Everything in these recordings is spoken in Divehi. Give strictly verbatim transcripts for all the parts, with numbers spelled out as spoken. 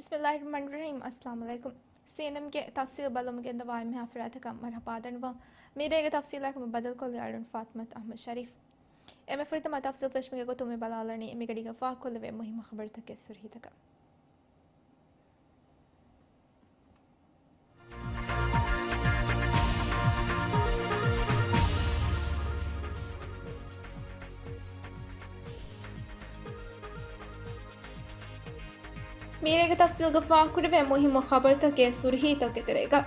ބިސްމިއްލާހިއްރަޙްމާނިއްރަޙީމް. އައްސަލާމު ޢަލައިކުމް. ސީއެންއެމްގެ ތަފްސީލް ބަލަމުން ގެންދަވާ އެންމެހާ ފަރާތަކަށް މަރުޙަބާ ދަންނަވަން. މިރޭގެ ތަފްސީލާއެކު ބަދަލުކޮށްލީ އަޅުން ފާތިމަތު އަޙްމަދު ޝަރީފް. އެންމެ ފުރަތަމަ ތަފްސީލް ފެށުމުގެ ގޮތުން މި ބަލާލަނީ މިގަޑީގަ ފާހަގަކޮށްލެވޭ މުހިއްމު ޚަބަރުތަކެއް ސުރުހީތަކަށް. މިރޭގެ ތަފްސީލްގަ ފާހަގަކުރެވޭ މުހިއްމު ޚަބަރުތަކެއް ސުރުހީތަކުގެ ތެރޭގަ.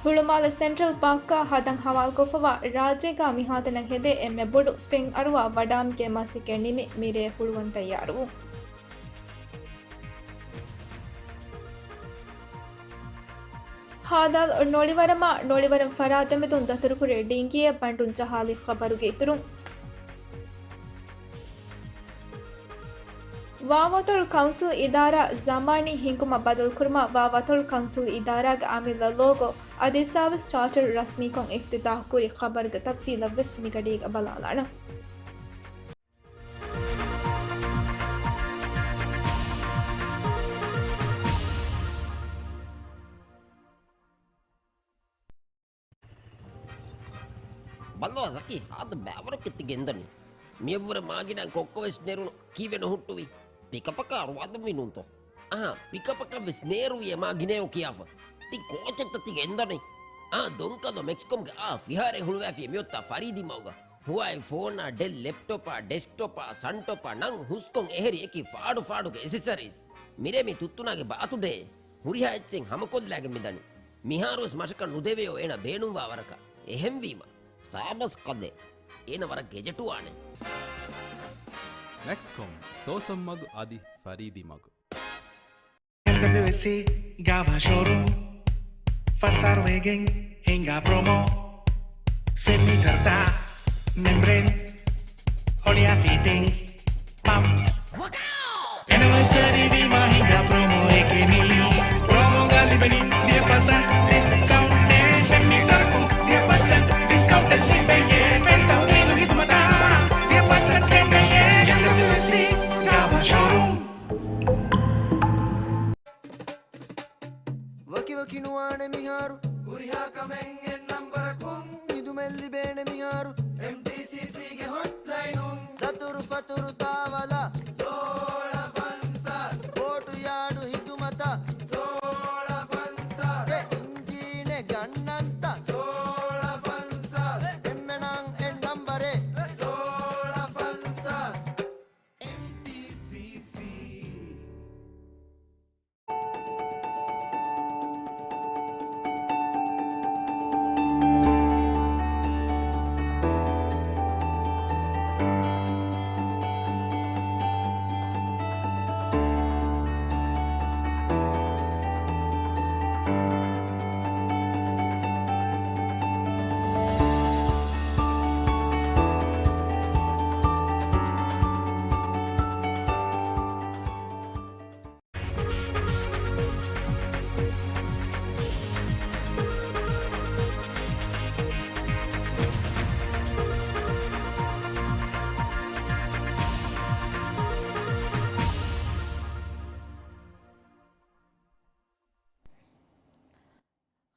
ހުޅުމާލެ ސެންޓްރަލް ޕާކްގަ ހަދަން ހަވާލުކޮށްފަވާ ރާއްޖޭގަ މިހާތަނަށް ހެދޭ އެންމެ ބޮޑު ފެން އަރުވާ ވަޑާމުގެ މަސައްކަތް ނިމި މިރޭ ހުޅުވަން ތައްޔާރުވުން. ހާދަލު ނޮޅިވަރަމާ ނޮޅިވަރަން ފަރާތް ދެމެދުން ދަތުރުކުރި ޑިންގީއެއް ބަނޑުން ޖަހާލި ޚަބަރުގެ އިތުރުން. ވާވަތޮޅު ކައުންސިލް އިދާރާ ޒަމާނީ ހިންގުމަށް ބަދަލުކުރުމަށް ވާވަތޮޅު ކައުންސިލް އިދާރާގެ އަމިއްލަ ލޯގޯ އަދި ސާވިސް ޗާޓަރު ރަސްމީކޮށް އިފްތިތާޙުކުރި ޚަބަރުގެ ތަފްސީލަށްވެސް މިގަޑީގަ ބަލާލާނަން. ބައްލަވާ ޒަކީ، ހާދަ ބައިވަރަކަށް ތި ގެންދަނީ. މިއަށްވުރެ މާގިނަ ކޮއްކޮވެސް ނެރުނު ކީއްވެ ނުހުއްޓުވީ؟ ޕިކަޕަކާ އަރުވާލަންވީ ނޫންތޯ؟ އަހާ، ޕިކަޕަކަށްވެސް ނޭރުވިއޭ މާގިނަޔޯ ކިޔާފަ. ތި ކޯޗެއްތަ ތި ގެންދަނީ؟ އާ، ދޮންކަލޯ މެކްސްކޮމްގެ އާ ފިހާރައެއް ހުޅުވާފިޔޭ މިއޮތާ ފަރީދީ މަގުގަ. ހުވާއި ފޯނާ، ޑެލް ލެޕްޓޮޕާ، ޑެސްކްޓޮޕާ، ސަންޓޮޕާ، ނަން ހުސްކޮން އެހެރި އެކި ފާޑު ފާޑުގެ އެސެސަރީސް. މިރޭ މި ތުއްތުނާގެ ބާތުޑޭ. ހުރިހާ އެއްޗެއް ހަމަކޮށްލާގެން މިދަނީ. މިހާރުވެސް މަށަކަށް ނުދެވެޔޯ އޭނަ ބޭނުންވާ ވަރަކަށް. އެހެންވީމަ، ސާބަސް ކަލޭ. އޭނަ ވަރަށް ގެޖެޓުވާނެ. މެކްސްކޮމް، ސޯސަން މަގު އަދި ފަރީދީ މަގު. އެމްޑަބްލިއުއެސްސީ ގާވާ ޝޯރޫމް. ފަސް އަހަރު ވެގެން ހިނގާ ޕްރޮމޯ. ފެން މީޓަރުތައް، މެމްބްރޭން، ހޮޅިއާ ފިޓިންގްސް، ޕަމްޕްސް. އެނިވަރސަރީ ވީމާ ހިނގާ ޕްރޮމޯއެކޭ މީ. ޕްރޮމޯގަ ލިބެނީ ދިހަ ޕަސެންޓް ޑިސްކައުންޓެއް. ފެން މީޓަރަކު ދިހަ ޕަސެންޓް ޑިސްކައުންޓެއް ލިބެޔޭ. ފެން ތަހުލީލު ހިދުމަތަށް ދިހަ ޕަސެންޓް ގެންނެޔޭ. އެމްޑަބްލިއުއެސްސީ ގާވާ ޝޯރޫމް. ވަކިވަކި ނުވާނެ މިހާރު. ހުރިހާ ކަމެއް އެއް ނަންބަރަކުން. ހިދުމަތް ލިބޭނެ މިހާރު. އެމްޓީސީސީގެ ހޮޓްލައިނުން. ދަތުރުފަތުރު ތާވަލަށް. ސޯޅަ ފަންސާސް. ބޯޓު ޔާޑު ހިދުމަތަށް. ސޯޅަ ފަންސާސް. އެ އިންޖީނެއް ގަންނަންތަ؟ ސޯޅަ ފަންސާސް. އެންމެނަން އެއް ނަންބަރެއް. ސޯޅަ ފަންސާސް. އެމްޓީސީސީ.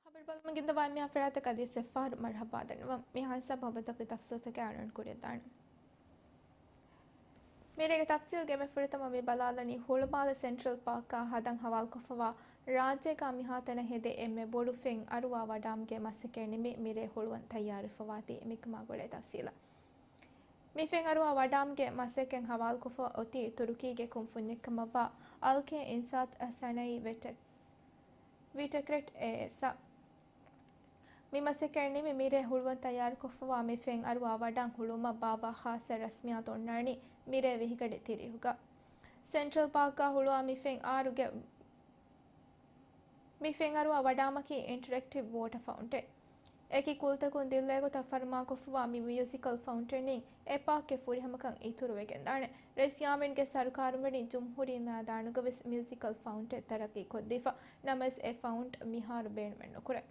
ޚަބަރު ބަލަމުން ގެންދަވާ އެންމެހާ ފަރާތަކަށް އަދިވެސް އެއްފަހަރު މަރުޙަބާ ދަންނަވަން. މިހާ ހިސާބު ހަބަރުތަކުގެ ތަފްސީލްތަކެއް އަޅުގަނޑު ކުރިއަށް ދާނަން. މިރޭގެ ތަފްސީލްގެ އެންމެ ފުރަތަމަ މި ބަލާލަނީ ހުޅުމާލެ ސެންޓްރަލް ޕާކާ ހަދަން ހަވާލުކޮށްފަވާ ރާއްޖޭގަ މިހާތަނަށް ހެދޭ އެންމެ ބޮޑު ފެން އަރުވާ ވަޑާމުގެ މަސައްކަތް ނިމި މިރޭ ހުޅުވަން ތައްޔާރުވެފަވާތީ މިކަމާ ގުޅޭ ތަފްސީލަށް. މި ފެން އަރުވާ ވަޑާމުގެ މަސައްކަތް ހަވާލުކޮށްފަ އޮތީ ތުރުކީގެ ކުންފުންޏެއްކަމަށްވާ އަލްކޭ އިންސާތް ސަނައީ ވެޓެކް، ވީޓެކްރެޓް އޭއެސްއަށް. މި މަސައްކަތް ނިމި މިރޭ ހުޅުވަން ތައްޔާރުކޮށްފަވާ މި ފެން އަރުވާ ވަޑާން ހުޅުވުމަށް ބާއްވާ ޚާއްސަ ރަސްމިއްޔާތު އޮންނާނީ މިރޭ ވިހިގަޑި ތިރީހުގަ. ސެންޓްރަލް ޕާކްގަ ހުޅުވާ މި ފެން އާރުގެ، މި ފެން އަރުވާ ވަޑާމަކީ އިންޓަރެކްޓިވް ވޯޓަ ފައުންޓެއް. އެކި ކުލްތަކުން ދިއްލޭގޮތަށް ފަރުމާކޮށްފަވާ މި މިއުޒިކަލް ފައުންޓެންއިން އެ ޕާކެއް ފުރިހަމަކަން އިތުރުވެގެންދާނެ. ރައީސް ޔާމީންގެ ސަރުކާރުން ވަނީ ޖުމްހޫރީ މައިދާނުގަވެސް މިއުޒިކަލް ފައުންޓެއް ތަރައްގީ ކޮށްދީފަ. ނަމަވެސް އެ ފައުންޓް މިހާރު ބޭނުމެއް ނުކުރޭ.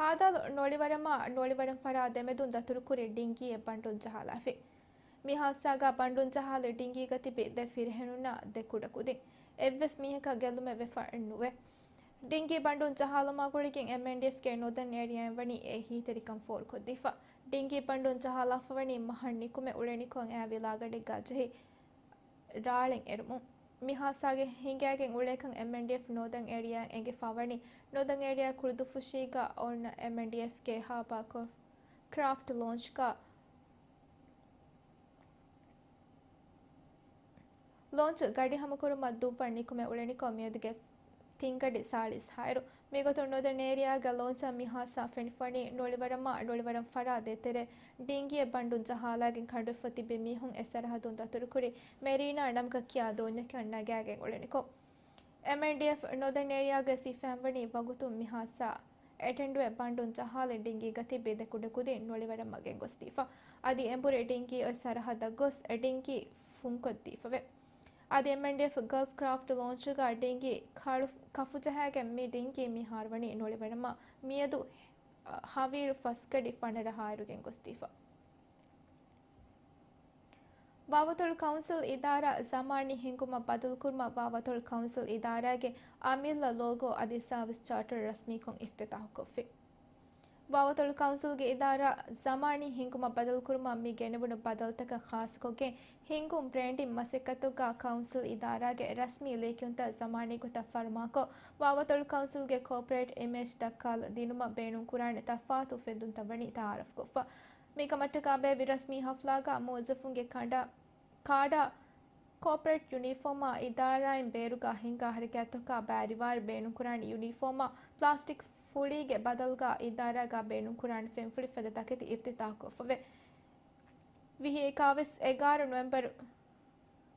ހާދަލު ނޮޅިވަރަމާ ނޮޅިވަރަން ފަރާތް ދެމެދުން ދަތުރުކުރި ޑިންގީއެއް ބަނޑުން ޖަހާލާފި. މި ހާދިސާގަ ބަނޑުން ޖަހާލި ޑިންގީގަ ތިބި ދެ ފިރިހެނުންނާ ދެ ކުޑަކުދިން. އެއްވެސް މީހަކަށް ގެއްލުމެއް ވެފަ ނުވޭ. ޑިންގީ ބަނޑުން ޖަހާލުމާ ގުޅިގެން އެމްއެންޑީއެފްގެ ނޯދަން އޭރިއާއިން ވަނީ އެ އެހީތެރިކަން ފޯރުކޮށްދީފަ. ޑިންގީ ބަނޑުން ޖަހާލާފަ ވަނީ މަހަށް ނިކުމެ އުޅެނިކޮށް އައި ވިލާގަނޑެއްގަ ޖެހި ރާޅެއް އެރުމުން. މި ހާދިސާގެ ހިނގައިގެން އުޅޭކަން އެމްއެންޑީއެފް ނޯދަން އޭރިއާއިން އެނގިފަ ވަނީ. ނޯދަން އޭރިއާ ކުޅުދުއްފުށީގަ އޮންނަ އެމްއެންޑީއެފްގެ ހާބާ ކްރާފްޓް ލޯންޗްގަ ލޯންޗު ގަޑި ހަމަކުރުމަށް ދުއްވަން ނިކުމެ އުޅެނިކޮށް މިއަދުގެ ތިންގަޑި ސާޅީސް ހައިރު. މިގޮތުން ނޯދަން އޭރިއާގަ ލޯންޗަށް މި ހާދިސާ ފެނިފަ ވަނީ ނޮޅިވަރަމާ ނޮޅިވަރަން ފަރާ ދޭތެރޭ ޑިންގީއެއް ބަނޑުން ޖަހާލާގެން ކަނޑުއިފަ ތިބި މީހުން އެ ސަރަހައްދުން ދަތުރުކުރި މެރީނާ ނަމަކަށް ކިޔާ ދޯންޏަކަށް ނަގާގެން އުޅެނިކޮށް. އެމްއެންޑީއެފް ނޯދަން އޭރިއާގެ ސިފައިން ވަނީ ވަގުތުން މި ހާދިސާ އެޓެންޑުވެ ބަނޑުން ޖަހާލި ޑިންގީގަ ތިބި ދެ ކުޑަކުދިން ނޮޅިވަރަމަށް ގެންގޮސްދީފަ. އަދި އެނބުރި ޑިންގީ އޮތް ސަރަހައްދަށް ގޮސް އެ ޑިންގީ ފުންކޮށްދީފަވޭ. އަދި އެމްއެންޑީއެފް ގަލްފް ކްރާފްޓް ލޯންޗުގަ ޑިންގީ ކަޅު-، ކަފުޖަހާގެން މި ޑިންގީ މިހާރު ވަނީ ނޮޅިވަރަމަށް މިއަދު ހަވީރު ފަސްގަޑި ފަނަރަ ހާއިރު ގެންގޮސްދީފަ. ވާވަތޮޅު ކައުންސިލް އިދާރާ ޒަމާނީ ހިންގުމަށް ބަދަލުކުރުމަށް ވާވަތޮޅު ކައުންސިލް އިދާރާގެ އަމިއްލަ ލޯގޯ އަދި ސާވިސް ޗާޓަރ ރަސްމީކޮށް އިފްތިތާހުކޮށްފި. ވާވަތޮޅު ކައުންސިލްގެ އިދާރާ ޒަމާނީ ހިންގުމަށް ބަދަލުކުރުމަށް މި ގެނެވުނު ބަދަލުތަކަށް ޚާއްޞަކޮށްގެން، ހިންގުން ބްރޭންޑިން މަސައްކަތުގަ ކައުންސިލް އިދާރާގެ ރަސްމީ ލިޔެކިޔުންތައް ޒަމާނީ ގޮތަށް ފަރުމާކޮށް، ވާވަތޮޅު ކައުންސިލްގެ ކޯޕަރޭޓް އިމޭޖް ދައްކާލަ ދިނުމަށް ބޭނުންކުރާނެ ތަފާތު ފެންދުންތައް ވަނީ ތައާރަފްކޮށްފަ. މިކަމަށްޓަކާ ބޭއްވި ރަސްމީ ހަފްލާގަ މުވައްޒަފުންގެ ކަނޑާ، ކާޑާ، ކޯޕަރޭޓް ޔުނީފޯމާ އިދާރާއިން ބޭރުގަ ހިންގާ ހަރަކާތްތަކާ ބައި ރިވާރި ބޭނުންކުރާނެ ޔުނީފޯމާ ޕްލާސްޓިކް ފުޅީގެ ބަދަލުގަ އިދާރާގަ ބޭނުންކުރާނެ ފެންފުޅި ފަދަ ތަކެތި އިފްތިތާހުކޮށްފަވޭ. ވިހިއެކާވީސް އެގާރަ ނޮވެމްބަރު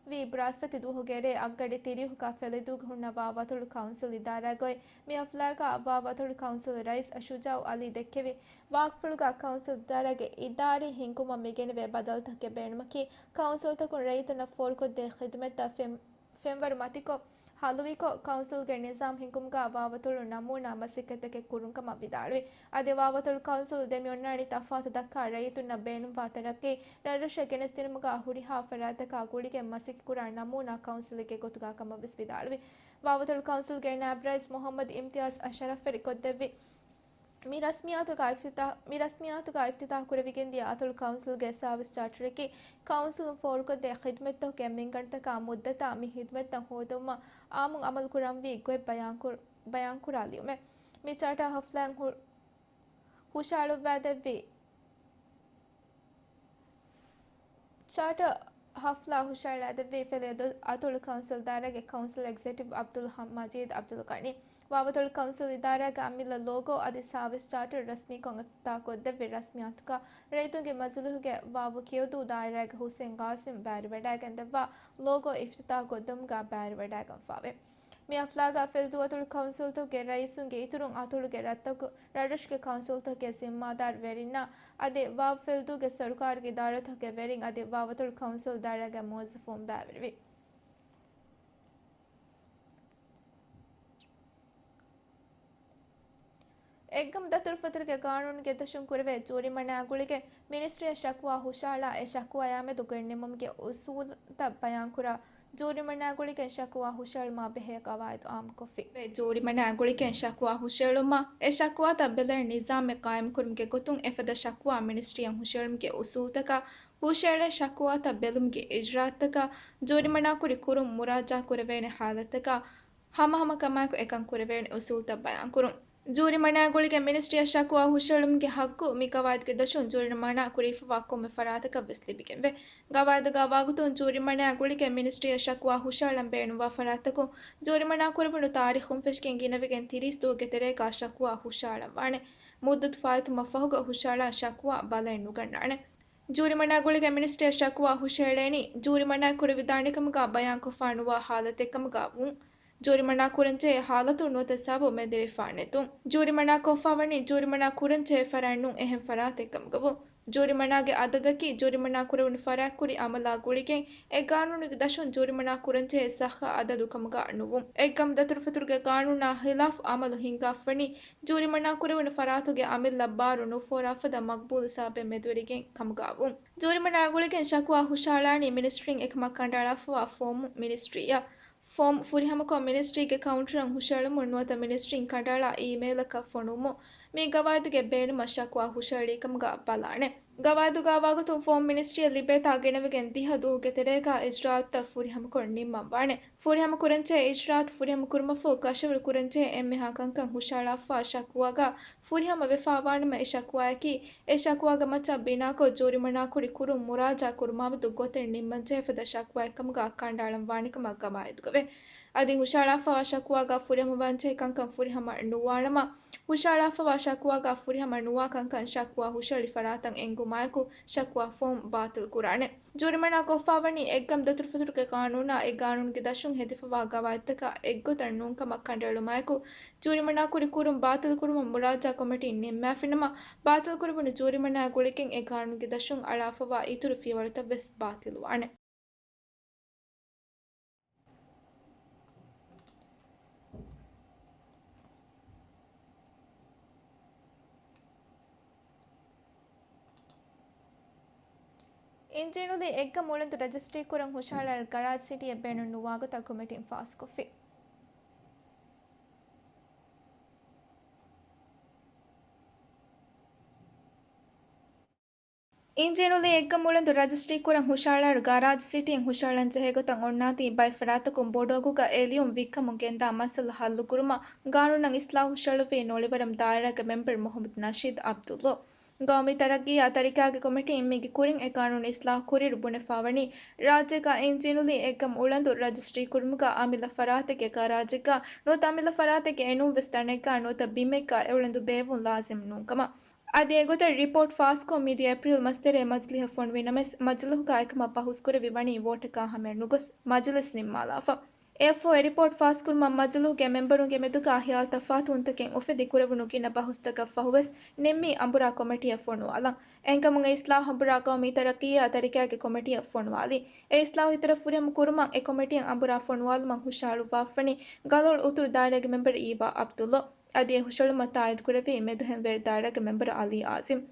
ވީ ބްރާސްފަތި ދުވަހުގެ ރޭ އަށްގަޑި ތިރީހުގަ ފެލެދޫގަ ހުންނަ ވާވަތޮޅު ކައުންސިލް އިދާރާގައި މި ހަފްލާގަ ވާވަތޮޅު ކައުންސިލް ރައީސް ޝުޖާއު އަލީ ދެއްކެވި ވާހަކަފުޅުގަ ކައުންސިލް އިދާރާގެ އިދާރީ ހިންގުމަށް މިގެނެވޭ ބަދަލުތަކުގެ ބޭނުމަކީ ކައުންސިލްތަކުން ރައްޔިތުންނަށް ފޯރުކޮށްދޭ ޚިދުމަތްތައް ފެން-، ފެންވަރު މަތިކޮށް، ހަލުވިކޮށް، ކައުންސިލްގެ ނިޒާމް ހިންގުމުގަ ވާވަތޮޅު ނަމޫނާ މަސައްކަތްތަކެއް ކުރުން ކަމަށް ވިދާޅުވި. އަދި ވާވަތޮޅު ކައުންސިލް ދެމިއޮންނާނީ ތަފާތު ދައްކާ ރައްޔިތުންނަށް ބޭނުންވާ ތަރައްގީ ރަށްރަށަށް ގެނެސްދިނުމުގަ ހުރިހާ ފަރާތްތަކާ ގުޅިގެން މަސައްކަތްކުރާ ނަމޫނާ ކައުންސިލެއްގެ ގޮތުގަ ކަމަށް ވެސް ވިދާޅުވި. ވާވަތޮޅު ކައުންސިލްގެ ނާއިބް ރައީސް މުހައްމަދު އިމްތިޔާޒް އަށަރަފް ވެރިކޮށްދެއްވި. މި ރަސްމިއްޔާތުގަ އިފްތިތާ-، މި ރަސްމިއްޔާތުގަ އިފްތިތާހު ކުރެވިގެންދިޔަ އަތޮޅު ކައުންސިލްގެ ސާވިސް ޗާޓަރަކީ، ކައުންސިލުން ފޯރުކޮށްދޭ ޚިދުމަތްތަކުގެ މިންގަނޑުތަކާ މުއްދަތާ މި ޚިދުމަތްތައް ހޯދުމަށް އާއްމުން އަމަލުކުރަންވީ ގޮތް ބަޔާންކުރ-، ބަޔާންކުރާ ލިޔުމެއް. މި ޗާޓާ ހަފްލާއިން ހު-، ހުށައަޅުއްވާދެއްވި ޗާޓާ ހަފްލާ ހުށައަޅާދެއްވީ ފެލެދޫ އަތޮޅު ކައުންސިލް އިދާރާގެ ކައުންސިލް އެގްޒެކެޓިވް އަބްދުލް ހަ-، މަޖީދު އަބްދުލް ޣަނީ. ވާވަތޮޅު ކައުންސިލް އިދާރާގެ އަމިއްލަ ލޯގޯ އަދި ސާވިސް ޗާޓަރު ރަސްމީކޮށް އިފްތިތާހުކޮށްދެއްވި ރަސްމިއްޔާތުގަ ރައްޔިތުންގެ މަޖިލީހުގެ ވާވު ކިޔަދޫ ދާއިރާގެ ހުސެން ގާސިމް ބައިވެރިވެވަޑައިގެންދެއްވާ ލޯގޯ އިފްތިތާހުކޮށްދެއްވުމުގަ ބައިވެރިވެވަޑައިގެންފާވޭ. މި ހަފްލާގަ ފެލެދޫ އަތޮޅު ކައުންސިލްތަކުގެ ރައީސުންގެ އިތުރުން އަތޮޅުގެ ރަށްތަކު، ރަށްރަށުގެ ކައުންސިލްތަކުގެ ޒިންމާދާރު ވެރިންނާ އަދި ވާވަ ފެލެދޫގެ ސަރުކާރުގެ އިދާރާތަކުގެ ވެރިން އަދި ވާވަތޮޅު ކައުންސިލް އިދާރާގެ މުވައްޒަފުން ބައިވެރިވި. އެއްގަމު ދަތުރުފަތުރުގެ ގާނޫނުގެ ދަށުން ކުރެވޭ ޖޫރިމަނާ ގުޅިގެން މިނިސްޓްރީއަށް ޝަކުވާ ހުށައަޅާ އެ ޝަކުވާޔާމެދު ގޮތްނިންމުމުގެ އުސޫލުތައް ބަޔާންކުރާ ޖޫރިމަނާ ގުޅިގެން ޝަކުވާ ހުށައެޅުމާ ބެހޭ ގަވާއިދު އާއްމުކޮށްފި. ޖޫރިމަނާ ގުޅިގެން ޝަކުވާ ހުށައެޅުމާ އެ ޝަކުވާތައް ބެލޭ ނިޒާމެއް ޤާއިމްކުރުމުގެ ގޮތުން އެފަދަ ޝަކުވާ މިނިސްޓްރީއަށް ހުށައެޅުމުގެ އުސޫލުތަކާ ހުށައެޅޭ ޝަކުވާތައް ބެލުމުގެ އިޖްރާއަތްތަކާ ޖޫރިމަނާކުރި ކުރުން މުރާޖާ ކުރެވޭނެ ހާލަތްތަކާ ހަމަހަމަކަމާއެކު އެކަން ކުރެވޭނެ އުސޫލުތައް ބަޔާންކުރުން. ޖޫރިމަނާ ގުޅިގެން މިނިސްޓްރީއަށް ޝަކުވާ ހުށައެޅުމުގެ ހައްގު މި ގަވާއިދުގެ ދަށުން ޖޫރިމަނާ ކުރެވިފައިވާ ކޮންމެ ފަރާތަކަށް ވެސް ލިބިގެންވޭ. ގަވާއިދުގަ ވަގުތުން ޖޫރިމަނާ ގުޅިގެން މިނިސްޓްރީއަށް ޝަކުވާ ހުށައަޅަން ބޭނުންވާ ފަރާތްތަކުން ޖޫރިމަނާ ކުރެވުނު ތާރީޚުން ފެށިގެން ގިނަވެގެން ތިރީސް ދުވަހުގެ ތެރޭގަ ޝަކުވާ ހުށައަޅަންވާނެ. މުއްދަތު ފާއިތުވުމަށް ފަހުގަ ހުށައަޅާ ޝަކުވާ ބަލައެއް ނުގަންނާނެ. ޖޫރިމަނާ ގުޅިގެން މިނިސްޓްރީއަށް ޝަކުވާ ހުށައެޅޭނީ، ޖޫރިމަނާ ކުރެވިދާނެކަމުގަ ބަޔާންކޮށްފަ ނުވާ ހާލަތެއްކަމުގަ ވުން. ޖޫރިމަނާ ކުރަންޖެހޭ ހާލަތު ނުވަތަ ސަބަބު މެދުވެރިވެފަ ނެތުން. ޖޫރިމަނާ ކޮށްފަ ވަނީ ޖޫރިމަނާ ކުރަންޖެހޭ ފަރާތް ނޫން އެހެން ފަރާތެއްކަމުގަ ވުން. ޖޫރިމަނާގެ އަދަދަކީ ޖޫރިމަނާ ކުރެވުނު ފަރާތް ކުރި އަމަލާ ގުޅިގެން އެ ގާނޫނުގެ ދަށުން ޖޫރިމަނާ ކުރަންޖެހޭ ސައްހަ އަދަދު ކަމުގަ ނުވުން. އެއްގަމު ދަތުރުފަތުރުގެ ގާނޫނާ ހިލާފް އަމަލު ހިންގާފަނީ ޖޫރިމަނާ ކުރެވުނު ފަރާތުގެ އަމިއްލަ ބާރު ނުފޯރާފަދަ މަގްބޫލު ސަބަބެއް މެދުވެރިގެން ކަމުގަ ވުން. ޖޫރިމަނާ ގުޅިގެން ޝަކުވާ ހުށަހަޅާނީ މިނިސްޓްރީން އެކަމަށް ކަނޑައަޅާފަވާ ފޯމު މިނިސްޓްރީއަށް. ފޯމް ފުރިހަމަކޮށް މިނިސްޓްރީގެ ކައުންޓަރަށް ހުށަހެޅުމުން ނުވަތަ މިނިސްޓްރީން ކަނޑައަޅާ އީމެއިލަކަށް ފޮނުވުމުން މި ގަވާއިދުގެ ބޭނުމަށް ޝަކުވާ ހުށަހެޅީކަމުގަ ބަލާނެ. ގަވާއިދުގަ ވާގޮތުން ފޯމް މިނިސްޓްރީއަށް ލިބޭތާ ގެނެވިގެން ދިހަ ދުވަހުގެ ތެރޭގަ އިޖްރާއަތްތައް ފުރިހަމަކޮށް ނިންމަން ވާނެ. ފުރިހަމަ ކުރަންޖެހޭ އިޖްރާއަތު ފުރިހަމަ ކުރުމަށްފަހު ކަށަވަރު ކުރަންޖެހޭ އެންމެހާ ކަންކަން ހުށަހަޅާފަ ޝަކުވާގަ ފުރިހަމަ ވެފަ ވާނަމަ އެ ޝަކުވާއަކީ އެ ޝަކުވާގެ މައްޗަށް ބިނާކޮށް ޖޫރިމަނާކުރި ކުރުން މުރާޖާ ކުރުމާމެދު ގޮތެއް ނިންމަންޖެހޭ ފަދަ ޝަކުވާއެއް ކަމުގަ ކަނޑައަޅަން ވާނެ ކަމަށް ގަވާއިދުގަވޭ. އަދި ހުށަހަޅާފަވާ ޝަކުވާގަ ފުރިހަމަވާންޖެހޭ ކަންކަން ފުރިހަމަ ނުވާނަމަ، ހުށަހަޅާފަވާ ޝަކުވާގަ ފުރިހަމަ ނުވާ ކަންކަން ޝަކުވާ ހުށަހެޅި ފަރާތަށް އެންގުމާއެކު ޝަކުވާ ފޯމް ބާތިލް ކުރާނެ. ޖޫރިމަނާ ކޮށްފަވަނީ އެއްގަމު ދަތުރުފަތުރުގެ ގާނޫނާ އެ ގާނޫނުގެ ދަށުން ހެދިފަވާ ގަވާއިދުތަކާ އެއްގޮތަށް ނޫންކަމަށް ކަނޑައެޅުމާއެކު، ޖޫރިމަނާކުރި ކުރުން ބާތިލްކުރުމަށް މުރާޖާ ކޮމިޓީން ނިންމާފިނަމަ، ބާތިލްކުރެވުނު ޖޫރިމަނާ ގުޅިގެން އެ ގާނޫނުގެ ދަށުން އަޅާފަވާ އިތުރު ފިޔަވަޅުތައްވެސް ބާތިލްވާނެ. އިންޖީނުލީ އެއްގަމު އުޅަނދު ރަޖިސްޓްރީކުރަން ހުށަހަޅަން ގަރާޖް ސިޓީއެއް ބޭނުން ނުވާގޮތަށް ކޮމިޓީން ފާސްކޮށްފި. އިންޖީނުލީ އެއްގަމު އުޅަނދު ރަޖިސްޓްރީކުރަން ހުށަހަޅަން ގަރާޖް ސިޓީން ހުށަހަޅަން ޖެހޭ ގޮތަށް އޮންނާތީ ބައެއް ފަރާތަކުން ބޮޑު އަގުގަ އެ ލިޔުން ވިއްކަމުން ގެންދާ މައްސަލަ ހައްލުކުރުމަށް ގާނޫނަށް އިސްލާހު ހުށަހެޅުއްވީ ނޮޅިވަރަމް ދާއިރާގެ މެމްބަރު މުހައްމަދު ނަޝީދު އަބްދުއްލޯ. ގައުމީ ތަރައްގީއާ ތަރިކާގެ ކޮމިޓީން މީގެ ކުރިން އެ ގާނޫނު އިސްލާހު ކުރިއިރު ބުނެފާވަނީ، ރާއްޖޭގަ އިންޖީނުލީ އެއްގަމު އުޅަނދު ރަޖިސްޓްރީ ކުރުމުގަ އަމިއްލަ ފަރާތެއްގެ ގަރާޖެއްގަ ނުވަތަ އަމިއްލަ ފަރާތެއްގެ އެނޫން ވެސް ތަނެއްގަ ނުވަތަ ބިމެއްގަ އެ އުޅަނދު ބޭއްވުން ލާޒިމް ނޫންކަމަށް. އަދި އެގޮތަށް ރިޕޯޓް ފާސްކޮށް މިދިޔަ އޭޕްރީލް މަސް ތެރޭ މަޖިލީހަށް ފޮނުވި ނަމަވެސް، މަޖިލީހުގަ އެކަމަށް ބަހުސްކުރެވި ވަނީ ވޯޓަކާ ހަމަޔަށް ނުގޮސް މަޖިލިސް ނިންމާލާފަ. އެއަށްފަހު އެ ރިޕޯޓް ފާސްކުރުމަށް މަޖިލީހުގެ މެމްބަރުންގެ މެދުގަ ހިޔާލު ތަފާތުވުންތަކެއް އުފެދި ކުރެވުނު ގިނަ ބަހުސްތަކަށް ފަހުވެސް ނިންމީ އަނބުރާ ކޮމިޓީއަށް ފޮނުވާލަން. އެހެންކަމުން އެ އިސްލާހު އަނބުރާ ގައުމީ ތަރައްގީއާ ތަރިކާގެ ކޮމިޓީއަށް ފޮނުވާލީ. އެ އިސްލާހު އިތުރަށް ފުރިހަމަ ކުރުމަށް އެ ކޮމިޓީއަށް އަނބުރާ ފޮނުވާލުމަށް ހުށަހަޅުއްވާފަނީ ގަލޮޅު އުތުރު ދާއިރާގެ މެމްބަރު އީވާ އަބްދުއްލޯ. އަދި އެ ހުށަހެޅުމަށް ތާއީދުކުރެއްވީ މެދުހެންވޭރު ދާއިރާގެ މެމްބަރު އަލީ އާޒިމް.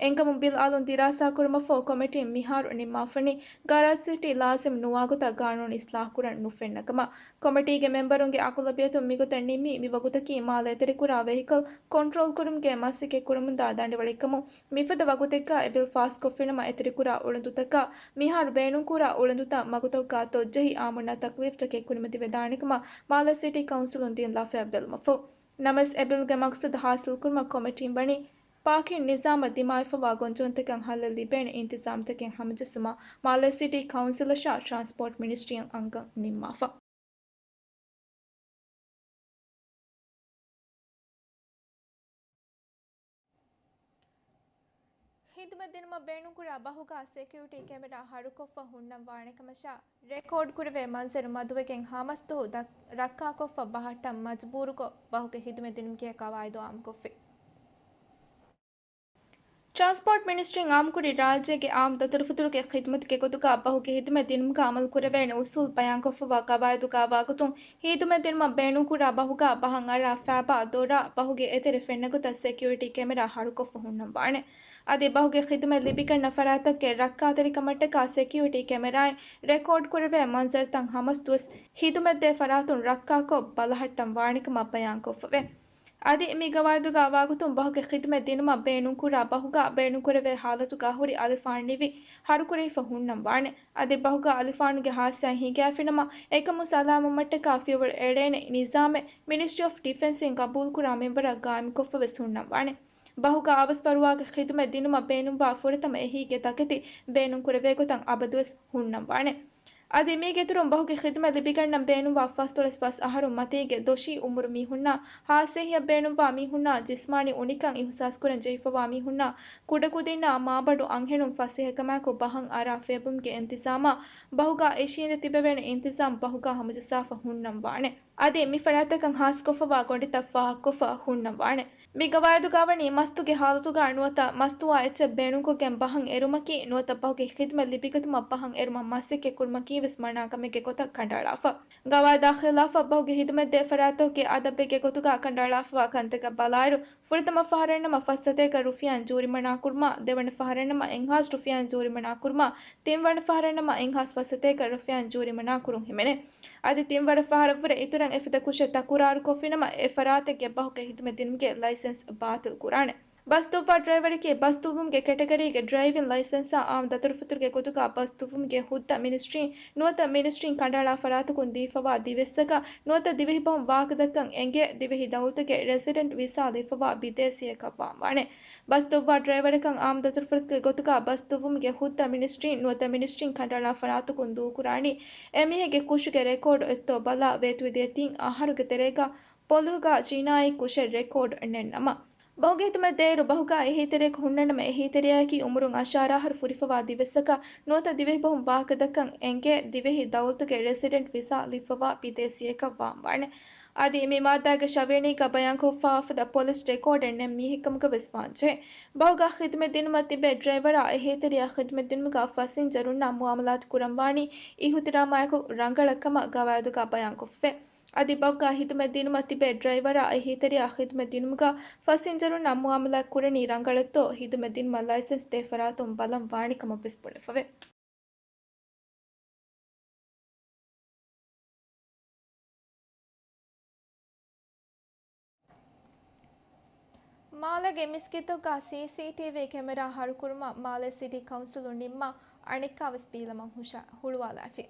އެހެންކަމުން ބިލް އަލުން ދިރާސާކުރުމަށްފަހު ކޮމިޓީން މިހާރު ނިންމާފަނީ ގަރާޖް ސިޓީ ލާޒިމް ނުވާގޮތަށް ގާނޫނު އިސްލާހުކުރަން ނުފެންނަ ކަމަށް. ކޮމިޓީގެ މެމްބަރުންގެ އަޣުލަބިއްޔަތުން މިގޮތަށް ނިންމީ މި ވަގުތަކީ މާލޭ އެތެރެކުރާ ވެހިކަލް ކޮންޓްރޯލްކުރުމުގެ މަސައްކަތް ކުރަމުންދާ ދަނޑިވަޅެއްކަމުން، މިފަދަ ވަގުތެއްގަ އެ ބިލް ފާސްކޮށްފިނަމަ އެތެރެކުރާ އުޅަނދުތަކާ މިހާރު ބޭނުންކުރާ އުޅަނދުތައް މަގުތަކުގަ ތޮއްޖެހި އާއްމުންނަށް ތަކްލީފްތަކެއް ކުރިމަތިވެދާނެކަމަށް މާލޭ ސިޓީ ކައުންސިލުން ދިން ލަފަޔަށް ބެލުމަށްފަހު. ނަމަވެސް އެ ބިލްގެ މަގްސަދު ހާސިލްކުރުމަށް ކޮމިޓީން ވަނީ ޕާކިން ނިޒާމަށް ދިމާވެފަވާ ގޮންޖެހުންތަކަށް ހައްލެއް ލިބޭނެ އިންތިޒާމްތަކެއް ހަމަޖެއްސުމަށް މާލޭ ސިޓީ ކައުންސިލަށާ ޓްރާންސްޕޯޓް މިނިސްޓްރީއަށް އަންގަން ނިންމާފަ. ހިދުމަތް ދިނުމަށް ބޭނުންކުރާ ބަހުގަ ސެކިއުރިޓީ ކެމެރާ ހަރުކޮށްފަ ހުންނަން ވާނެކަމަށާ، ރެކޯޑް ކުރެވޭ މަންޒަރު މަދުވެގެން ހަމަސްދުވަހު ދަ-، ރައްކާކޮށްފަ ބަހައްޓަން މަޖުބޫރުކޮށް، ބަހުގެ ހިދުމަތް ދިނުމުގެ ގަވާއިދު އާއްމުކޮށްފި. ޓްރާންސްޕޯޓް މިނިސްޓްރީން އާއްމުކުރި ރާއްޖޭގެ އާއްމު ދަތުރުފަތުރުގެ ޚިދުމަތުގެ ގޮތުގަ ބަހުގެ ހިދުމަތް ދިނުމުގަ އަމަލު ކުރެވޭނެ އުސޫލް ބަޔާންކޮށްފަވާ ގަވާއިދުގަ ވާގޮތުން، ހިދުމަތް ދިނުމަށް ބޭނުންކުރާ ބަހުގަ ބަހަށް އަރާ ފައިބާ ދޮރާ ބަހުގެ އެތެރެ ފެންނަ ގޮތަށް ސެކިއުރިޓީ ކެމެރާ ހަރުކޮށްފަ ހުންނަން ވާނެ. އަދި ބަހުގެ ޚިދުމަތް ލިބިގަންނަ ފަރާތްތަކުގެ ރައްކާތެރިކަމަށްޓަކާ ސެކިއުރިޓީ ކެމެރާއިން ރެކޯޑް ކުރެވޭ މަންޒަރުތައް ހަމަސް ދުވަސް ހިދުމަތްދޭ ފަރާތުން ރައްކާކޮށް ބަލަހައްޓަން ވާނެކަމަށް ބަޔާންކޮށްފަވޭ. އަދި މި ގަވާއިދުގަ ވާގޮތުން ބަހުގެ ޚިދުމަތް ދިނުމަށް ބޭނުންކުރާ ބަހުގަ ބޭނުންކުރެވޭ ހާލަތުގަ ހުރި އަލިފާން ނިވި ހަރުކުރެވިފަ ހުންނަން ވާނެ. އަދި ބަހުގަ އަލިފާނުގެ ހާދިސާއެއް ހިނގާފިނަމަ، އެކަމުން ސަލާމަތްވުމަށްޓަކާ ފިޔަވަޅު އެޅޭނެ ނިޒާމެއް މިނިސްޓްރީ އޮފް ޑިފެންސްއިން ގަބޫލުކުރާ މެމްބަރަށް ގާއިމްކޮށްފަވެސް ހުންނަން ވާނެ. ބަހުގަ އަވަސްވަރުވާގެ ޚިދުމަތް ދިނުމަށް ބޭނުންވާ ފުރަތަމަ އެހީގެ ތަކެތި ބޭނުންކުރެވޭ ގޮތަށް އަބަދުވެސް ހުންނަން ވާނެ. އަދި މީގެއިތުރުން ބަހުގެ ޚިދުމަތް ލިބިގަންނަން ބޭނުންވާ ފަސްދޮޅަސް ފަސް އަހަރު މަތީގެ ދޮށީ އުމުރު މީހުންނާ، ހާއްސަ އެހީއަށް ބޭނުންވާ މީހުންނާ، ޖިސްމާނީ އުނިކަން އިހުސާސްކުރަން ޖެހިފަވާ މީހުންނާ، ކުޑަކުދިންނާ މާބަނޑު އަންހެނުން ފަސޭހަކަމާއެކު ބަހަށް އަރާ ފޭބުމުގެ އިންތިޒާމާ، ބަހުގަ އިށީނދެ ތިބެވޭނެ އިންތިޒާމް ބަހުގަ ހަމަޖައްސާފަ ހުންނަން ވާނެ. އަދި މި ފަރާތްތަކަށް ހާސްކޮށްފަވާ ގޮނޑިތައް ފާހަގަކޮށްފަ ހުންނަވާނެ. މި ގަވާއިދުގާ ވަނީ މަސްތުގެ ހާލަތުގާ ނުވަތަ މަސްތުވާ އެއްޗެއް ބޭނުންކޮށްގެން ބަހަށް އެރުމަކީ ނުވަތަ ބަހުގެ ޚިދުމަތް ލިބިގަތުމަށް ބަހަށް އެރުމަށް މަސައްކަތް ކުރުމަކީވެސް މަނާ ކަމެއްގެ ގޮތަށް ކަނޑައަޅާފަ. ގަވާއިދާ ޚިލާފަށް ބަހުގެ ޚިދުމަތްދޭ ފަރާތްތަކުގެ އަދަބެއްގެ ގޮތުގާ ކަނޑައަޅާފަވާ ކަންތަކަށް ބަލާއިރު، ފުރަތަމަ ފަހަރަށްނަމަ ފަސް ސަތޭކަ ރުފިޔާއިން ޖޫރިމަނާ ކުރުމާ، ދެވަނަ ފަހަރަށްނަމަ އެއްހާސް ރުފިޔާއިން ޖޫރިމަނާ ކުރުމާ، ތިންވަނަ ފަހަރަށްނަމަ އެއްހާސް ފަސް ސަތޭކަ ރުފިޔާއިން ޖޫރިމަނާ ކުރުން ހިމެނޭ. އަދި ތިންވަނަ ފަހަރަށްވުރެ އިތުރަށް އެފަދަ ކުށެއް ތަކުރާރުކޮށްފިނަމަ، އެ ފަރާތެއްގެ ބަހުގެ ޚިދުމަތް ދިނުމުގެ ލައިސެންސް ބާތިލް ކުރާނެ. ބަސް ދުއްވާ ޑްރައިވަރަކީ ބަސް ދުއްވުމުގެ ކެޓަގަރީގެ ޑްރައިވިން ލައިސެންސާ އާއްމު ދަތުރުފަތުރުގެ ގޮތުގާ ބަސް ދުއްވުމުގެ ހުއްދަ މިނިސްޓްރީން ނުވަތަ މިނިސްޓްރީން ކަނޑައަޅާ ފަރާތަކުން ދީފަވާ ދިވެއްސަކަށް ނުވަތަ ދިވެހިބަހުން ވާހަކަދައްކަން އެނގޭ ދިވެހި ދައުލަތުގެ ރެސިޑެންޓް ވިސާ ލިބިފަވާ ބިދޭސީއަކަށް ވާންވާނެ. ބަސް ދުއްވާ ޑްރައިވަރަކަށް އާއްމު ދަތުރުފަތުރުގެ ގޮތުގާ ބަސް ދުއްވުމުގެ ހުއްދަ މިނިސްޓްރީން ނުވަތަ މިނިސްޓްރީން ކަނޑައަޅާ ފަރާތަކުން ދޫކުރާނީ އެމީހެއްގެ ކުށުގެ ރެކޯޑް އޮތްތޯ ބަލާ ވޭތުވެދިޔަ ތިން އަހަރުގެ ތެރޭގާ ޕޮލުހުގާ ޖިނާއީ ކުށެއް ރެކޯޑް ނެތްނަމަ. ބަހުގެ ޚިދުމަތް ދޭއިރު ބަހުގާ އެހީތެރިޔަކު ހުންނަނަމަ އެހީތެރިޔާއަކީ އުމުރުން އަށާރަ އަހަރު ފުރިފަވާ ދިވެއްސަކަށް ނުވަތަ ދިވެހިބަހުން ވާހަކަދައްކަން އެނގޭ ދިވެހި ދައުލަތުގެ ރެސިޑެންޓް ވިސާ ލިބިފަވާ ބިދޭސީއަކަށް ވާންވާނެ. އަދި މި މާއްދާގެ ށަވިޔަނީގަ ބަޔާންކޮށްފަވާފަދަ ޕޮލިސް ރެކޯޑެއް ނެތް މީހެއްކަމުގަވެސް ވާންޖެހޭ. ބަހުގާ ޚިދުމަތް ދިނުމަށް ތިބޭ ޑްރައިވަރާ އެހީތެރިޔާ ޚިދުމަތް ދިނުމުގަ ފަސިންޖަރުންނާ މުއާމަލާތު ކުރަންވާނީ އިހުތިރާމާއެކު ރަނގަޅަށް ކަމަށް ގަވާއިދުގަ ބަޔާންކޮށްފައި. އަދި ބަހުގާ ޚިދުމަތް ދިނުމަށް ތިބޭ ޑްރައިވަރާ އެހީތެރިޔާ ޚިދުމަތް ދިނުމުގަ ފަސިންޖަރުންނާ މުއާމަލާތު ކުރަނީ ރަނގަޅަށްތޯ ޚިދުމަތް ދިނުމަށް ލައިސެންސް ދޭ ފަރާތުން ބަލަން ވާނެ ކަމަށްވެސް ބުނެފަވޭ. މާލޭގެ މިސްކިތްތަކުގަ ސީސީޓީވީ ކެމެރާ ހަރުކުރުމަށް މާލެ ސިޓީ ކައުންސިލުން ނިންމާ އަނެއްކާވެސް ބީލަމަށް ހުށަ-، ހުޅުވާލާފި.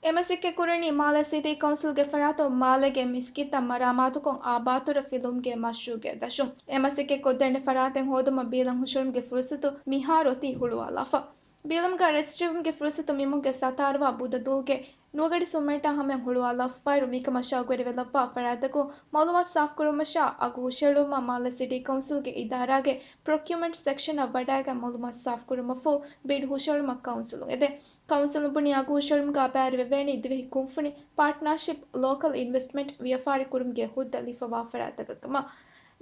އެ މަސައްކަތް ކުރަނީ މާލެ ސިޓީ ކައުންސިލްގެ ފަރާތުން މާލޭގެ މިސްކިތްތައް މަރާމާތުކޮށް އާބާތުރަށް ފިލުވުމުގެ މަޝްރޫޢުގެ ދަށުން. އެ މަސައްކަތް ކޮށްދޭނެ ފަރާތެއް ހޯދުމަށް ބީލަން ހުށަހެޅުމުގެ ފުރުސަތު މިހާރު އޮތީ ހުޅުވާލާފަ. ބީލަމުގަ ރަޖިސްޓްރީވުމުގެ ފުރުސަތު މިމަހުގެ ސަތާރަ ވާ ބުދަ ދުވަހުގެ ނުވަގަޑި ސުންމިނިޓާ ހަމަޔަށް ހުޅުވާލާފައިރު، މިކަމަށް ޝައުގުވެރިވެލައްވާ ފަރާތްތަކުން މައުލޫމާތު ސާފުކުރުމަށާ އަގު ހުށަހެޅުމަށް މާލެ ސިޓީ ކައުންސިލްގެ އިދާރާގެ ޕްރޮކިއުމަންޓް ސެކްޝަނަށް ވަޑައިގެން މައުލޫމާތު ސާފުކުރުމަށްފަހު ބިޑް ހުށަހެޅުމަށް ކައުންސިލުން އެދޭ. ކައުންސިލުން ބުނީ އަގު ހުށަހެޅުމުގަ ބައިވެރިވެވޭނީ ދިވެހި ކުންފުނި، ޕާޓްނާޝިޕް، ލޯކަލް އިންވެސްޓްމަންޓް، ވިޔަފާރި ކުރުމުގެ ހުއްދަ ލިބިފަވާ ފަރާތްތަކަށް ކަމަށް.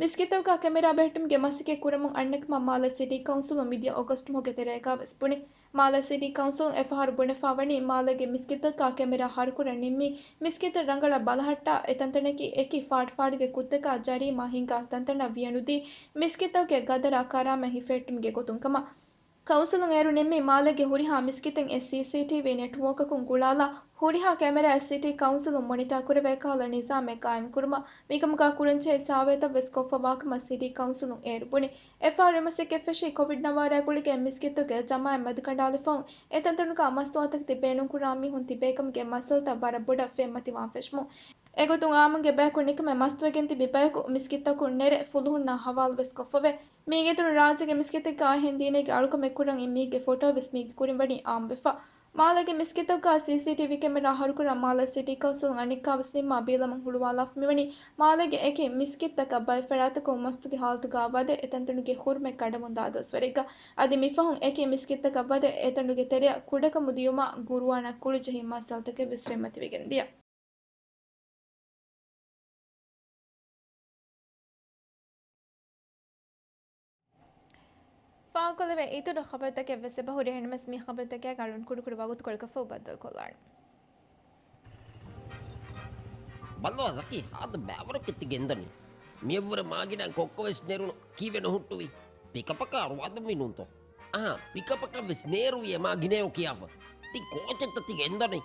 މިސްކިތްތަކުގަ ކެމެރާ ބެހެއްޓުމުގެ މަސައްކަތް ކުރަމުން އަންނަކަމަށް މާލެ ސިޓީ ކައުންސިލުން މިދިޔަ އޮގަސްޓު މަހުގެ ތެރޭގަވެސް ބުނި. މާލެ ސިޓީ ކައުންސިލުން އެފަހަރު ބުނެފަ ވަނީ، މާލޭގެ މިސްކިތްތަކުގަ ކެމެރާ ހަރުކުރަން ނިންމީ، މިސްކިތުން ރަނގަޅަށް ބަލަހައްޓާ، އެތަންތަނަކީ އެކި ފާޑުފާޑުގެ ކުށްތަކާ ޖަރީމާ ހިންގާ ތަންތަނަށް ވިޔަނުދީ، މިސްކިތްތަކުގެ ގަދަރާ ކަރާމަތް ހިފެހެއްޓުމުގެ ގޮތުން ކަމަށް. ކައުންސިލުން އޭރު ނިންމީ، މާލޭގެ ހުރިހާ މިސްކިތެއް އެ ސީސީޓީވީ ނެޓްވޯކަކުން ގުޅާލާ، ހުރިހާ ކެމެރާއެއް ސިޓީ ކައުންސިލުން މޮނިޓާ ކުރެވޭ ކަހަލަ ނިޒާމެއް ޤާއިމް ކުރުމަށް، މިކަމުގާ ކުރަންޖެހޭ ސާވޭތައްވެސް ކޮށްފަވާކަމަށް ސިޓީ ކައުންސިލުން އޭރު ބުނި. އެފަހަރު އެ މަސައްކަތް ފެށީ ކޮވިޑް ނަވާރައާ ގުޅިގެން މިސްކިތުގެ ޖަމާޢަތް މަދުކަނޑާލިފަހުން، އެތަންތަނުގާ މަސްތުވާތަކެތި ބޭނުންކުރާ މީހުން ތިބޭކަމުގެ މައްސަލަތައް ވަރަށް ބޮޑަށް ފެންމަތިވާން ފެށުމުން. އެގޮތުން އާއްމުންގެ ބަޔަކު ނިކަމެ މަސްތުވެގެން ތިބި ބަޔަކު މިސްކިތްތަކުން ނެރެ ފުލުހުންނާ ހަވާލުވެސް ކޮށްފަވޭ. މީގެ އިތުރުން ރާއްޖޭގެ މިސްކިތެއްގާ އެހެން ދީނެއްގެ އަޅުކަމެއް ކުރަން އިން މީގެ ފޮޓޯވެސް މީގެ ކުރިން ވަނީ އާއްމުވެފަ. މާލޭގެ މިސްކިތްތަކުގާ ސީސީޓީވީ ކެމެރާ ހަރުކުރަން މާލޭ ސިޓީ ކައުންސިލުން އަނެއްކާވެސް ނިންމާ ބީލަމުން ހުޅުވާލާފަ މިވަނީ މާލޭގެ އެކި މިސްކިތްތަކަށް ބައެއް ފަރާތަކުން މަސްތުގެ ހާލަތުގާ ވަދެ އެތަންތަނުގެ ހުރުމަތް ކަނޑަމުންދާ ދުވަސްވަރެއްގަ. އަދި މިފަހުން އެކި މިސްކިތްތަކަށް ވަދެ އެތަނުގެ ތެރެއަށް ކުޑަކަމު ދިޔުމާ ގުރުއާނާ ކުޅުޖެހި މައްސަލަތަކެއްވެސް ފެންމަތިވެގެން ދިޔަ. ފާހަގަކޮށްލެވޭ އިތުރު ޚަބަރުތަކެއް ވެސް އެބަހުރި. އެހެންނަމަވެސް މި ޚަބަރުތަކާ އަޅުން ކުޑަކުޑަ ވަގުތުކޮޅަކަށްފަހު ބައްދަލުކޮށްލާނަން. ބައްލަވާ ޒަކީ، ހާދަ ބައިވަރަކަށް ތި ގެންދަނީ. މިއަށްވުރެ މާގިނަ ކޮއްކޮވެސް ނެރުނު ކީއްވެ ނުހުއްޓުވީ؟ ޕިކަޕަކާ ރުވާދުންވީ ނޫންތޯ؟ އާ، ޕިކަޕަކަށްވެސް ނޭރުވި އެ މާ ގިނައެއް ކިޔާފަ. ތި ކޯޗެއްތަ ތި ގެންދަނީ؟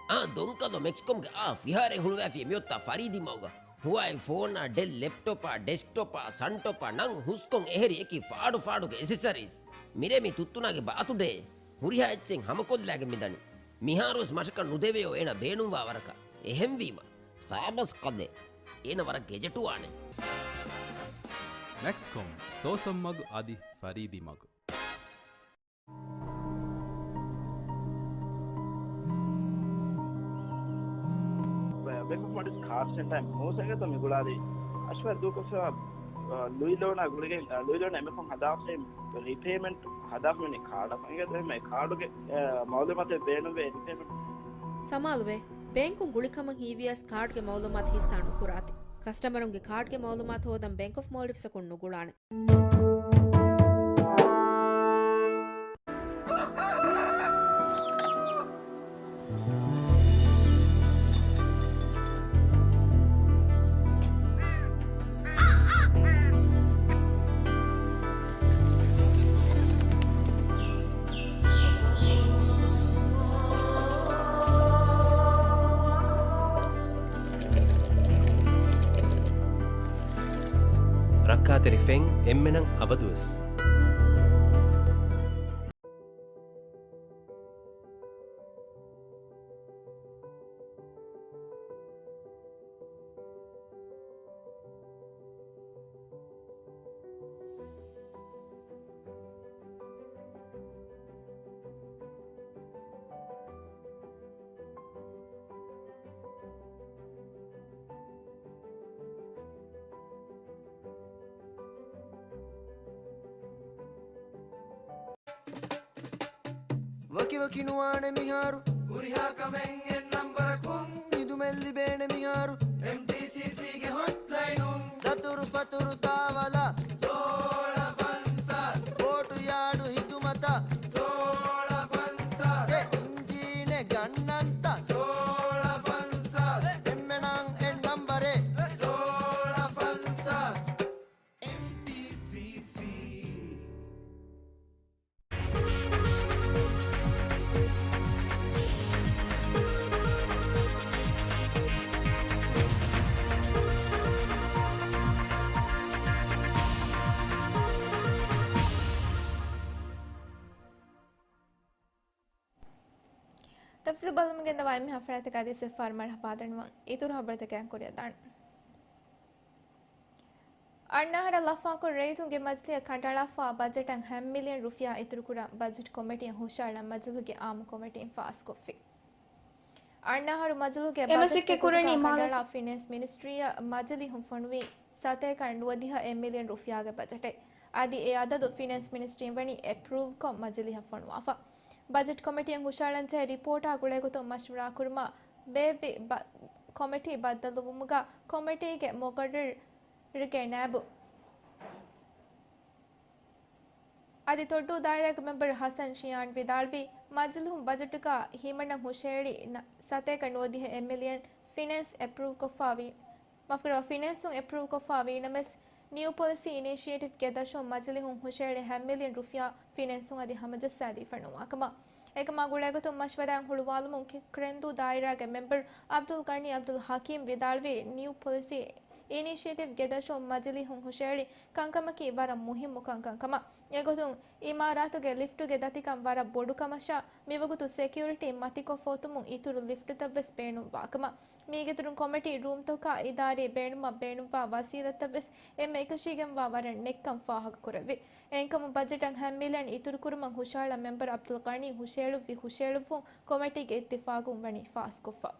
އާ، ދޮންކަލޯ މެކްސްކޮމްގެ އާ ފިހާރައެއް ހުޅުވައިފި މިއޮތާ ފަރީދީ މަގުގަ. ހުވާއި ފޯނާ، ޑެލް ލެޕްޓޮޕާ، ޑެސްކްޓޮޕާ، ސަންޓޮޕާ ނަން ހުސްކޮން އެހެރި އެކި ފާޑު ފާޑުގެ އެސެސަރީސް. މިރޭ މި ތުއްތުނާގެ ބާތުޑޭ. ހުރިހާ އެއްޗެއް ހަމަކޮށްލާގެން މިދަނީ. މިހާރުވެސް މަށަކަށް ނުދެވެޔޯ އޭނަ ބޭނުންވާ ވަރަކަށް. އެހެންވީމަ، ސާބަސް ކަލޭ. އޭނަ ވަރަށް ގެޖެޓުވާނެ. މެކްސްކޮމް، ސޯސަން މަގު އަދި ފަރީދީ މަގު. ބޭކް އޮފް މަޑިސް ކާޑް ސެންޓަރ މޫސަގެތަ މި ގުޅާލީ އަޝްވަރް ދޫކޮށްފަ، އަ، ލުއިލޯނާ ގުޅިގެން، އަ، ލުއިލޯނާ އެމެފުން ހަދާފައި ރީޕޭމަންޓް ހަދާފަ މިވަނީ ކާޑަށް. އެނގޭތަ އެހެން ކާޑުގެ، އަ، މައުލޫމާތެއް ބޭނުންވޭ ރީޕޭމަންޓް؟ ސަމާލުވޭ. ބޭންކުން ގުޅިކަމަށް ހީވިޔަސް ކާޑްގެ މައުލޫމާތު ހިއްސާ ނުކުރާތި. ކަސްޓަމަރުންގެ ކާޑްގެ މައުލޫމާތު ހޯދަން ބޭންކް އޮފް މޯލްޑިވްސަކުން ނުގުޅާނެ. ރައްކާތެރި ފެން އެންމެނަށް އަބަދުވެސް. ވަކިވަކި ނުވާނެ މިހާރު، ހުރިހާ ކަމެއް އެއް ނަންބަރަކުން. ހިދުމަތް ލިބޭނެ މިހާރު، އެމްޑީސީސީގެ ހޮޓްލައިނުން. ދަތުރު ފަތުރު ތާވަލަށް، ސޯޅަ ފަންސާސް. ބޯޓު ޔާޑު ހިދުމަތަށް، ސޯޅަ ފަންސާސް. އެ އިންޖީނެއް ގަންނަންތަ، ސޯޅަ ފަންސާސް. އެންމެނަށް އެއް ނަންބަރެއް، ސޯޅަ ފަންސާސް. އެމްޑީސީސީ. ތަފްސީލު ބަލަމުން ގެންދަވާ އެންމެހާ ފަރާތަކާ ދިސް އެފްއާރް މަރުޙަބާ ދަންނަވަން. އިތުރު ހަބަރުތަކެއް ކުރިއަށް ދާން. އަންނަ އަހަރަށް ލަފާކޮށް ރައްޔިތުންގެ މަޖިލީހަށް ކަނޑައަޅާފަ ބަޖެޓަށް ހަ މިލިއަން ރުފިޔާ އިތުރުކުރަން ބަޖެޓް ކޮމިޓީއަށް ހުށައަޅަން މަޖިލީހުގެ އާއްމު ކޮމިޓީން ފާސްކޮށްފި. އަންނަ އަހަރު މަޖިލީހުގެ އެމަ ބަޖެޓް ސިއްކެ ކުރަނީ ގެއްލުމަށް މާލަ ކަނޑައަޅާ ފިނޭންސް މިނިސްޓްރީއަށް މަޖިލީހުން ފޮނުވީ ސަތޭކަ ނުވަދިހަ އެއް މިލިއަން ރުފިޔާގެ ބަޖެޓެއް. އަދި އެ އަދަދު ފިނޭންސް މިނިސްޓްރީން ވަނީ އެޕްރޫވްކޮށް މަޖިލީހަށް ފޮނުވާފަ. ބަޖެޓް ކޮމިޓީއަށް ހުށައަޅަންޖެހޭ ރިޕޯޓާ ގުޅޭގޮތުން މަޝްވަރާކުރުމަށް ބޭއްވި ބަ-، ކޮމިޓީ ބައްދަލުވުމުގަ ކޮމިޓީގެ މުގައްރަރުގެ ނައިބު އަދި ތޮއްޑޫ ދާއިރާގެ މެމްބަރު ހަސަން ޝިޔާން ވިދާޅުވީ، މަޖިލީހުން ބަޖެޓުގަ ހިމަނަން ހުށައެޅި ނަ-، ސަތޭކަ ނުވަދިހަ އެއް މިލިއަން ފިނޭންސް އެޕްރޫވްކޮށްފަ ވީ، މާފުކުރައްވާ، ފިނޭންސުން އެޕްރޫވްކޮށްފަ ވީނަމަވެސް، ނިއު ޕޮލިސީ އިނިޝިއޭޓިވްގެ ދަށުން މަޖިލީހުން ހުށައެޅި ހަ މިލިއަން ރުފިޔާ ފިނޭންސުން އަދި ހަމަޖައްސާދީފަ ނުވާކަމަށް. އެކަމާ ގުޅޭގޮތުން މަޝްވަރާއިން ހުޅުވާލުމުން ކި-، ކުރެންދޫ ދާއިރާގެ މެމްބަރު އަބްދުލް ޣަނީ އަބްދުލް ޙަކީމް ވިދާޅުވީ، ނިއު ޕޮލިސީ އިނިޝިއޭޓިވްގެ ދަށުން މަޖިލީހުން ހުށައެޅި ކަންކަމަކީ ވަރަށް މުހިއްމު ކަންކަން ކަމަށް. އެގޮތުން އިމާރާތުގެ ލިފްޓުގެ ދަތިކަން ވަރަށް ބޮޑު ކަމަށާ، މިވަގުތު ސެކިއުރިޓީ މަތިކޮށްފަ އޮތުމުން އިތުރު ލިފްޓުތައްވެސް ބޭނުންވާކަމަށް. މީގެއިތުރުން ކޮމިޓީ ރޫމްތަކާ އިދާރީ ބޭނުމަށް ބޭނުންވާ ވަސީލަތްތައްވެސް އެންމެ އެކަށީގެންވާ ވަރަށް ނެއްކަން ފާހަގަކުރެއްވި. އެހެންކަމުން ބަޖެޓަށް ހަ މިލިއަން އިތުރުކުރުމަށް ހުށަހަޅަން މެމްބަރު އަބްދުލް ޣަނީ ހުށައެޅުއްވި ހުށައެޅުއްވުން ކޮމިޓީގެ އިއްތިފާގުން ވަނީ ފާސްކޮށްފަ.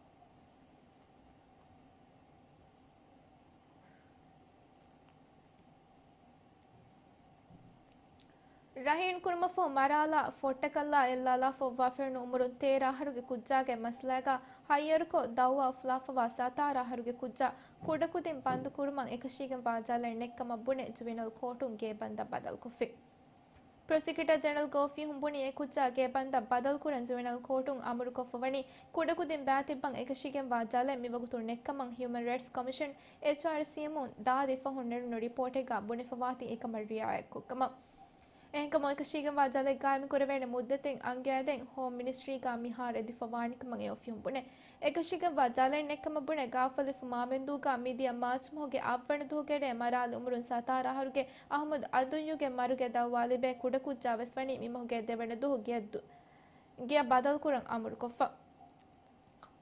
ރަހީން ކުރުމަށްފަހު މަރާލާ ފޮއްޓަކަށްލާ އެއްލާލާފަ އޮއްވާފައިވުނު އުމުރުން ތޭރަ އަހަރުގެ ކުއްޖާގެ މައްސަލައިގަ ހައްޔަރުކޮށް ދައުވާ އުފުލާފަވާ ސަތާރަ އަހަރުގެ ކުއްޖާ ކުޑަކުދިން ބަންދުކުރުމަށް އެކަށީގެންވާ ޖަލަށް ނެއްކަމަށް ބުނެ ޖުވެނަލް ކޯޓުން ގޭބަންދަށް ބަދަލުކޮށްފި. ޕްރޮސިކިއުޓަރ ޖެނެރަލް ގެ އޮފީހުން ބުނީ އެ ކުއްޖާ ގޭބަންދަށް ބަދަލުކުރަން ޖުވެނަލް ކޯޓުން އަމުރުކޮށްފަ ވަނީ ކުޑަކުދިން ބައިތިއްބަން އެކަށީގެންވާ ޖަލެއް މިވަގުތު ނެއްކަމަށް ހިއުމަން ރައިޓްސް ކޮމިޝަން، އެޗްއާރްސީއެމުން ދާދި ފަހުން ނެރުނު ރިޕޯޓެއްގަ ބުނެފަވާތީ އެކަމަށް ރިއާޔަތްކޮށްކަމަށް. އެހެންކަމުން އެކަށީގެންވާ ޖަލެއް ގާއިމްކުރެވޭނެ މުއްދަތެއް އަންގައިދޭން ހޯމް މިނިސްޓްރީގަ މިހާރު އެދިފަވާނެކަމަށް އެ އޮފީހުން ބުނޭ. އެކަށީގެންވާ ޖަލެއް ނެއްކަމަށް ބުނެ ގާފަލިފު މާމެންދޫގަ މިދިޔަ މާޗްމަހުގެ އަށްވަނަ ދުވަހުގެ ރޭ މަރާލި އުމުރުން ސަތާރަ އަހަރުގެ އަހުމަދު އަދުއްޔުގެ މަރުގެ ދައުވާ ލިބޭ ކުޑަކުއްޖާވެސް ވަނީ މިމަހުގެ ދެވަނަ ދުވަހު ގެއަށް ދު-، ގެއަށް ބަދަލުކުރަން އަމުރުކޮށްފަ.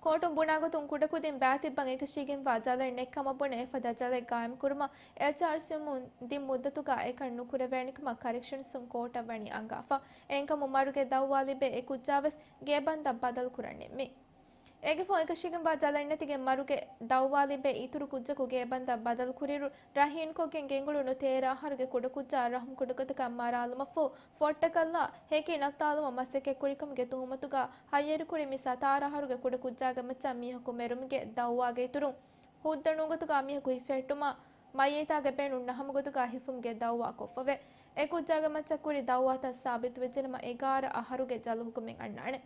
ކޯޓުން ބުނާގޮތުން ކުޑަކުދިން ބައިތިއްބަން އެކަށީގެންވާ ޖަލެއް ނެއްކަމަށް ބުނެ އެފަދަ ޖަލެއް ގާއިމްކުރުމަށް އެޗްއާރްސީއެމުން ދިން މުއްދަތުގަ އެކަން ނުކުރެވޭނެކަމަށް ކަރެކްޝަންސުން ކޯޓަށް ވަނީ އަންގާފަ. އެހެންކަމުން މަރުގެ ދައުވާ ލިބޭ އެ ކުއްޖާވެސް ގޭބަންދަށް ބަދަލުކުރަން ނިންމި. އޭގެ ފަހު އެކަށީގެންވާ ޖަލަށްނެތިގެން މަރުގެ ދައުވާ ލިބޭ އިތުރު ކުއްޖަކު ގޭބަންދަށް ބަދަލުކުރިއިރު، ރަހީންކޮށްގެން ގެންގުޅުނު ތޭރަ އަހަރުގެ ކުޑަކުއްޖާ ރަހުމް ކުޑަގޮތަކަށް މަރާލުމަށްފަހު، ފޮއްޓަކަށްލާ ހެކި ނައްތާލުމަށް މަސައްކަތްކުރިކަމުގެ ތުހުމަތުގަ ހައްޔަރުކުރި މި ސަތާރަ އަހަރުގެ ކުޑަކުއްޖާގެ މައްޗަށް މީހަކު މެރުމުގެ ދައުވާގެ އިތުރުން، ހުއްދަ ނޫންގޮތުގަ މީހަކު ހިފެހެއްޓުމާ، މައްޔިތާގެ ބޭނުން ނަހަމުގޮތުގަ ހިފުމުގެ ދައުވާ ކޮށްފަވޭ. އެ ކުއްޖާގެ މައްޗަށް ކުރި ދައުވާތައް ސާބިތުވެއްޖެނަމަ، އެގާރަ އަހަރުގެ ޖަލު ހުކުމެއް އަންނާނެ.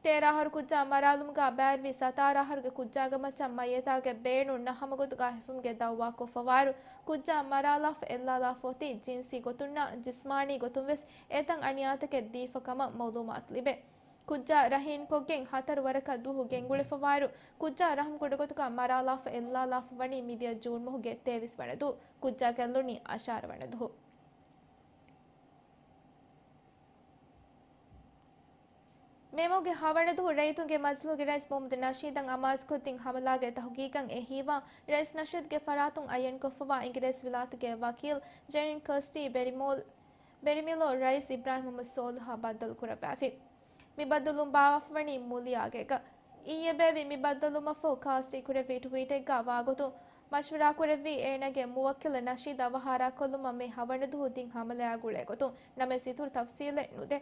ތޭރަ އަހަރު ކުއްޖާ މަރާލުމުގަ ބައިވެރިވި ސަތާރަ އަހަރުގެ ކުއްޖާގެ މައްޗަށް މައްޔިތާގެ ބޭނުން ނަހަމުގޮތުގަ ހިފުމުގެ ދައުވާ ކޮށްފަވާއިރު، ކުއްޖާ މަރާލާފަ އެއްލާލާފަ އޮތީ ޖިންސީ ގޮތުންނާ ޖިސްމާނީ ގޮތުންވެސް އެތަން އަނިޔާތަކެއް ދީފަ ކަމަށް މައުލޫމާތު ލިބޭ. ކުއްޖާ ރަހީންކޮށްގެން ހަތަރު ވަރަކަށް ދުވަހު ގެންގުޅެފަވާއިރު، ކުއްޖާ ރަހުމް ކުޑަގޮތުގަ މަރާލާފަ އެއްލާލާފަ ވަނީ މިދިޔަ ޖޫން މަހުގެ ތޭވީސް ވަނަ ދުވަހު. ކުއްޖާ ގެއްލުނީ އަށާރަ ވަނަ ދުވަހު. މޭ މަހުގެ ހަވަނަ ދުވަހު ރައްޔިތުންގެ މަޖިލީހުގެ ރައީސް މުހައްމަދު ނަޝީދަށް އަމާޒުކޮށްދިން ހަމަލާގެ ތަހުގީގަށް އެހީވާން ރައީސް ނަޝީދުގެ ފަރާތުން އައްޔަންކޮށްފަވާ އިނގިރޭސިވިލާތުގެ ވަކީލް ޖެނިން ކަސްޓީ ބެރިމޯލް، ބެރިމިލޯ ރައީސް އިބްރާހިމް މުހައްމަދު ސޯލިހާ ބައްދަލުކުރައްވާފި. މި ބައްދަލުވުން ބާވާފަވަނީ މުލިއާގޭގަ. އިއްޔެ ބޭއްވި މި ބައްދަލުވުމަށްފަހު ކާސްޓީ ކުރެއްވި ޓްވީޓެއްގަ ވާގޮތުން މަޝްވަރާކުރެއްވީ އޭނާގެ މުވައްކިލް ނަޝީދަށް އަވަހާރައްކޮށްލުމަށް މި ހަވަނަ ދުވަހު ދިން ހަމަލާ ގުޅޭގޮތުން. ނަމަވެސް އިތުރު ތަފްސީލެއް ނުދޭ.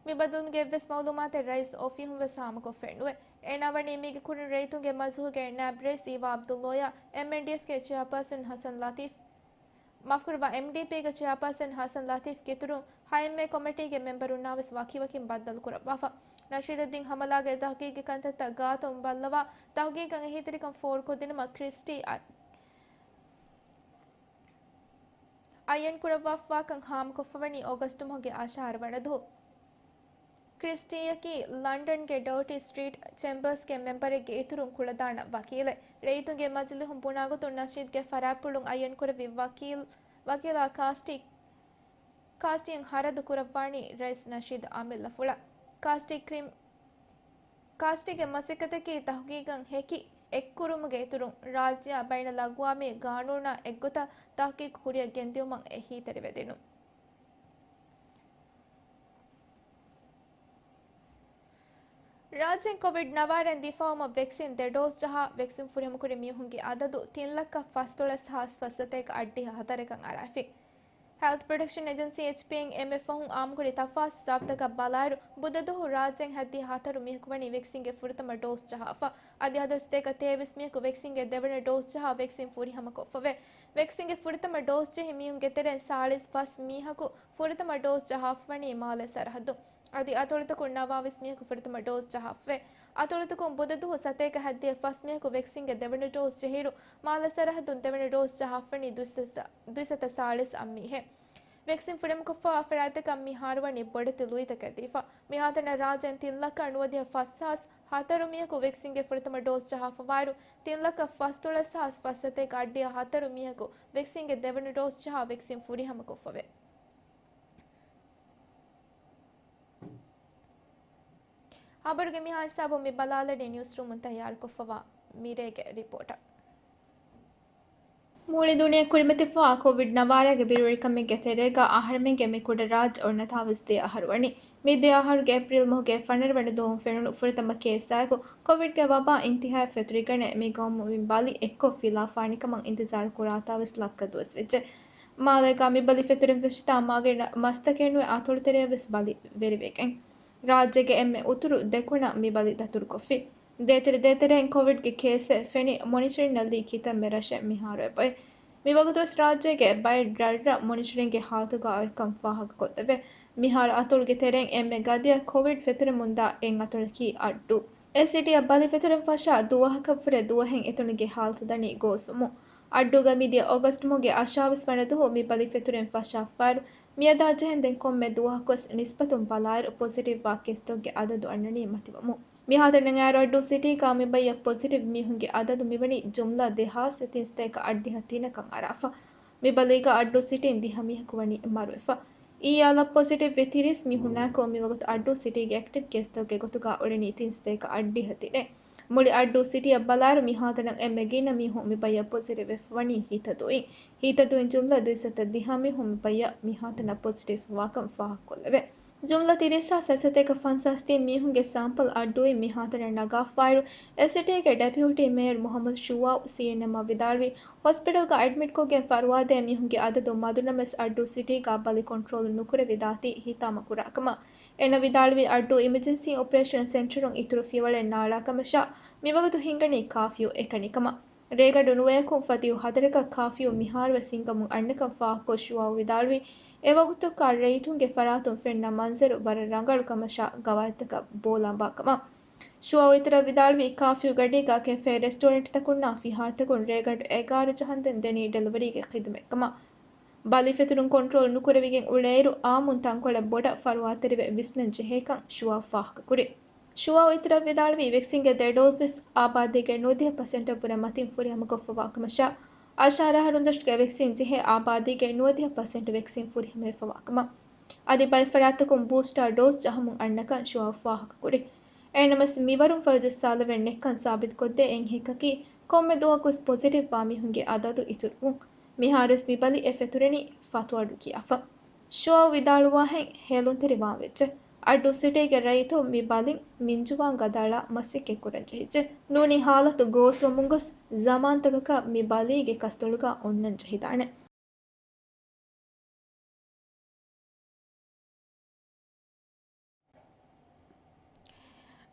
މި ބައްދަލުވުމުގެ އެއްވެސް މައުލޫމާތެއް ރައީސް އޮފީހުން ވެސް ހާމަކޮށްފައެއް ނުވޭ. އޭނާ ވަނީ މީގެ ކުރިން ރައްޔިތުންގެ މަޖިލީހުގެ ނާއިބް ރައީސް އީވާ ޢަބްދުﷲ އާ، އެމްއެންޑީއެފްގެ ޗެއާޕާސަން ޙަސަން ލަތީފް، މާފުކުރައްވާ، އެމްޑީޕީގެ ޗެއާޕާސަން ޙަސަން ލަތީފްގެ އިތުރުން ހައެއްމެ ކޮމިޓީގެ މެމްބަރުންނާވެސް ވަކިވަކިން ބައްދަލުކުރައްވާފަ. ނަޝީދަށް ދިން ހަމަލާގެ ތަހުގީގީ ކަންތައްތައް ގާތުން ބައްލަވާ، ތަހުގީގަށް އެހީތެރިކަން ފޯރުކޮށްދިނުމަށް ކްރިސްޓީ އަ-، އައްޔަންކުރައްވާފަވާކަން ހާމަކޮށްފަވަނީ އޮގަސްޓު މަހުގެ އަށާރަ ވަނަ ދުވަހު. ކްރިސްޓީއަކީ ލަންޑަންގެ ޑައުޓީ ސްޓްރީޓް ޗެމްބަރސްގެ މެމްބަރެއްގެ އިތުރުން ކުޅަދާނަ ވަކީލެއް. ރައްޔިތުންގެ މަޖިލީހުން ބުނާގޮތުން ނަޝީދްގެ ފަރާތްޕުޅުން އައްޔަންކުރެއްވި ވަކީލް، ވަކީލާ ކާސްޓީ، ކާސްޓީއަށް ހަރަދު ކުރައްވާނީ ރައީސް ނަޝީދު އަމިއްލަފުޅަށް. ކާސްޓީ ކްރިމް-، ކާސްޓީގެ މަސައްކަތަކީ ތަހުގީގަށް ހެކި އެއްކުރުމުގެ އިތުރުން، ރާއްޖެއާ ބައިނަލްއަގްވާމީ ގާނޫނާ އެއްގޮތަށް ތަހުގީގު ކުރިއަށް ގެންދިއުމަށް އެހީތެރިވެދިނުން. ރާއްޖޭން ކޮވިޑް ނަވާރައިން ދިފާއުވުމަށް ވެކްސިން ދެ ޑޯޒް ޖަހާ، ވެކްސިން ފުރިހަމަކުރި މީހުންގެ އަދަދު ތިން ލައްކަ ފަސްދޮޅަސް ހާސް ފަސްސަތޭކަ އަށްޑިހަ ހަތަރަކަށް އަރާފި. ހެލްތް ޕްރޮޓެކްޝަން އެޖެންސީ، އެޗްޕީއިން އެންމެ ފަހުން އާއްމުކުރި ތަފާސް ސާފްތަކަށް ބަލާއިރު، ބުދަ ދުވަހު ރާއްޖޭން ހަތްދިހަ ހަތަރު މީހަކު ވަނީ ވެކްސިންގެ ފުރަތަމަ ޑޯޒް ޖަހާފަ. އަދި ހަތަރު ސަތޭކަ ތޭވީސް މީހަކު ވެކްސިންގެ ދެވަނަ ޑޯޒް ޖަހާ ވެކްސިން ފުރިހަމަކޮށްފަވޭ. ވެކްސިންގެ ފުރަތަމަ ޑޯޒް ޖެހި މީހުންގެ ތެރެއިން ސާޅީސް ފަސް މީހަކު ފުރަތަމަ ޑޯޒް ޖަހާފަވަނީ މާލެ ސަރަހައްދު. އަދި އަތޮޅުތަކުން ނަވާވީސް މީހަކު ފުރަތަމަ ޑޯޒް ޖަހާފަވޭ. އަތޮޅުތަކުން ބުދަ ދުވަހު ސަތޭކަ ހަތްދިހަ ފަސް މީހަކު ވެކްސިންގެ ދެވަނަ ޑޯޒް ޖެހިއިރު، މާލެ ސަރަހައްދުން ދެވަނަ ޑޯޒް ޖަހާފަވަނީ ދުއިސައްތަ، ދުއިސައްތަ ސާޅީސް އަށް މީހެއް. ވެކްސިން ފުރިހަމަކޮށްފަވާ ފަރާތްތަކަށް މިހާރު ވަނީ ބޮޑެތި ލުއިތަކެއް ދީފަ. މިހާތަނަށް ރާއްޖޭން ތިން ލައްކަ ނުވަދިހަ ފަސް ހާސް ހަތަރު މީހަކު ވެކްސިންގެ ފުރަތަމަ ޑޯޒް ޖަހާފަވާއިރު، ތިން ލައްކަ ފަސްދޮޅަސް ހާސް ފަސްސަތޭކަ އަށްޑިހަ ހަތަރު މީހަކު ވެކްސިންގެ ދެވަނަ ޑޯޒް ޖަހާ ވެކްސިން ފުރިހަމަކޮށްފަވޭ. ހަބަރުގެ މިހާ ހިސާބުން މި ބަލާލަނީ ނިއުސްރޫމުން ތައްޔާރުކޮށްފަވާ މިރޭގެ ރިޕޯޓަށް. މުޅި ދުނިޔެ ކުރިމަތިފަވާ ކޮވިޑް ނަވާރައިގެ ބިރުވެރިކަމެއްގެ ތެރޭގަ އަހަރެމެންގެ މި ކުޑަ ރާއްޖެ އޮންނަތާވެސް ދެ އަހަރު ވަނީ. މި ދެ އަހަރުގެ އޭޕްރީލް މަހުގެ ފަނަރަ ވަނަ ދުވަހު ފެނުނު ފުރަތަމަ ކޭސްއާއެކު ކޮވިޑްގެ ވަބާ އިންތިހާއަށް ފެތުރިގަނެ، މި ގައުމު މި ބަލި އެއްކޮށް ފިލާފާނެކަމަށް އިންތިޒާރު ކުރާތާވެސް ލައްކަ ދުވަސް ވެއްޖެ. މާލޭގަ މި ބަލި ފެތުރެން ފެށިތާ މާގިނަ މަސްތަކެއް ނުވެ އަތޮޅުތެރެއަށް ވެސް ބަލި ވެރިވެގެން. ރާއްޖޭގެ އެންމެ އުތުރު ދެކުނަށް މި ބަލި ދަތުރުކޮށްފި. ދޭތެރެ ދޭތެރެއިން ކޮވިޑްގެ ކޭސްއެއް ފެނި މޮނިޓަރިންއަށް ލީ ކިތަންމެ ރަށެއް މިހާރު އެބައޮތް. މިވަގުތުވެސް ރާއްޖޭގެ ބައެއް ރަށްރަށް މޮނިޓަރިންގެ ހާލަތުގަ އޮތްކަން ފާހަގަކޮށްލެވޭ. މިހާރު އަތޮޅުގެ ތެރެއިން އެންމެ ގަދަޔަށް ކޮވިޑް ފެތުރެމުންދާ އެއް އަތޮޅަކީ އައްޑޫ. އެ ސިޓީއަށް ބަލި ފެތުރެން ފަށާ ދުވަހަކަށްވުރެ ދުވަހެއް އެތަނުގެ ހާލަތު ދަނީ ގޯސްވުމުން. އައްޑޫގަ މިދިޔަ އޮގަސްޓް މަހުގެ އަށާވީސް ވަނަ ދުވަހު މި ބަލި ފެތުރެން ފަށާފައިރު، މިއަދާ ޖެހެންދެން ކޮންމެ ދުވަހަކުވެސް ނިސްބަތުން ބަލާއިރު ޕޮޒިޓިވްވާ ކޭސްތަކުގެ އަދަދު އަންނަނީ މަތިވަމުން. މިހާތަނަށް އައިރު އައްޑޫ ސިޓީގަ މި ބައްޔަށް ޕޮޒިޓިވް މީހުންގެ އަދަދު މިވަނީ ޖުމްލަ ދެހާސް ތިންސަތޭކަ އަށްޑިހަ ތިނަކަށް އަރާފަ. މި ބަލީގަ އައްޑޫ ސިޓީން ދިހަ މީހަކު ވަނީ މަރުވެފަ. އިއްޔާލަށް ޕޮޒިޓިވްވި ތިރީސް މީހުންނާއެކު މިވަގުތު އައްޑޫ ސިޓީގެ އެކްޓިވް ކޭސްތަކުގެ ގޮތުގަ އުޅެނީ ތިންސަތޭކަ އަށްޑިހަ ތިނެއް. މުޅި އައްޑޫ ސިޓީއަށް ބަލާއިރު މިހާތަނަށް އެންމެ ގިނަ މީހުން މި ބައްޔަށް ޕޮޒިޓިވް ވެފަވަނީ ހިތަދޫއިން. ހިތަދޫއިން ޖުމްލަ ދުއިސައްތަ ދިހަ މީހުން މި ބައްޔަށް މިހާތަނަށް ޕޮޒިޓިވް ވާކަން ފާހަގަކޮށްލެވޭ. ޖުމްލަ ތިރީސް ހާސް ސަތޭކަ ފަންސާސް ތިން މީހުންގެ ސާމްޕަލް އައްޑޫއިން މިހާތަނަށް ނަގާފައިރު، އެ ސިޓީގެ ޑެޕިއުޓީ މޭޔަރު މުހައްމަދު ޝުވާއު ސީއެންއެމްއަށް ވިދާޅުވީ، ހޮސްޕިޓަލްގަ އެޑްމިޓްކޮށްގެން ފަރުވާދޭ މީހުންގެ އަދަދު މަދުނަމަވެސް އައްޑޫ ސިޓީގަ ބަލި ކޮންޓްރޯލް ނުކުރެވިދާތީ ހިތާމަކުރާކަމަށް. އޭނަ ވިދާޅުވީ، އައްޑޫ އިމަޖެންސީ އޮޕަރޭޝަން ސެންޓަރުން އިތުރު ފިޔަވަޅެއް ނާޅާކަމަށާ، މިވަގުތު ހިނގަނީ ކާފިއު އެކަނިކަމަށް. ރޭގަނޑު ނުވަޔަކުން ފަތިހު ހަތަރަކަށް ކާފިއު މިހާރުވެސް ހިންގަމުން އަންނަކަން ފާހަގަކޮށް ޝުވާއު ވިދާޅުވީ، އެވަގުތުގަ ރައްޔިތުންގެ ފަރާތުން ފެންނަ މަންޒަރު ވަރަށް ރަނގަޅު ކަމަށާ، ގަވާއިދުތަކަށް ބޯލާނބާ ކަމަށް. ޝުވާއު އިތުރަށް ވިދާޅުވީ، ކާފިއު ގަޑީގަ ކެފޭ ރެސްޓޯރެންޓްތަކުންނާ ފިހާރަތަކުން ރޭގަނޑު އެގާރަ ޖަހަންދެން ދެނީ ޑެލިވަރީގެ ޚިދުމަތްކަމަށް. ބަލި ފެތުރުން ކޮންޓްރޯލް ނުކުރެވިގެން އުޅޭއިރު، އާއްމުން ތަންކޮޅެއް ބޮޑަށް ފަރުވާތެރިވެ ވިސްނަން ޖެހޭކަން ޝުވާއު ފާހަގަކުރި. ޝުވާއު އިތުރަށް ވިދާޅުވީ، ވެކްސިންގެ ދެ ޑޯޒް ވެސް އާބާދީގެ ނުވަދިހަ ޕަސެންޓަށް ވުރެ މަތިން ފުރިހަމަކޮށްފަވާކަމަށާ، އަށާރަ އަހަރުން ދަށުގެ ވެކްސިން ޖެހޭ އާބާދީގެ ނުވަދިހަ ޕަސެންޓް ވެކްސިން ފުރިހަމަވެފަވާކަމަށް. އަދި ބައެއް ފަރާތްތަކުން ބޫސްޓާ ޑޯޒް ޖަހަމުން އަންނަކަން ޝުވާއު ފާހަގަކުރި. އެހެންނަމަވެސް، މިވަރުން ފަރުޖައްސާލެވޭނެ ނެތްކަން ސާބިތުކޮށްދޭ އެއް އެކަކީ، ކޮންމެ ދުވަހަކުވެސް ޕޮޒިޓިވް ވާ މީހުންގެ އަދަދު އިތުރުވުން. މިހާރުވެސް މި ބަލި އެ ފެތުރެނީ ފަތުއަޑު ކިޔާފަ. ޝުވާއު ވިދާޅުވާހެން ހޭލުންތެރިވާން ވެއްޖެ. އައްޑޫ ސިޓީގެ ރައްޔިތުން މި ބަލިން މިންޖުވާން ގަދައަޅާ މަސައްކަތް ކުރަން ޖެހިއްޖެ. ނޫނީ ހާލަތު ގޯސްވަމުން ގޮސް، ޒަމާންތަކަކަށް މި ބަލީގެ ކަސްތޮޅުގަ އޮންނަން ޖެހިދާނެ.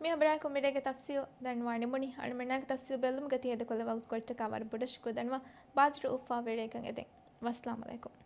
މި ހަބަރާއެކު މިރޭގެ ތަފްސީލް ދަންނަވާ ނިމުނީ. އަޅުމެންނާގެ ތަފްސީލް ބެލުމުގަ ތި ހޭދަކޮށްލި ވަގުތުކޮޅަށްޓަކާ ވަރަށް ބޮޑަށް ޝުކުރު ދަންނަވަން. ބާޒަރު އުފާ ވެރިއަކަށް އެދެން. ވައްސަލާމް އަލައިކުމް.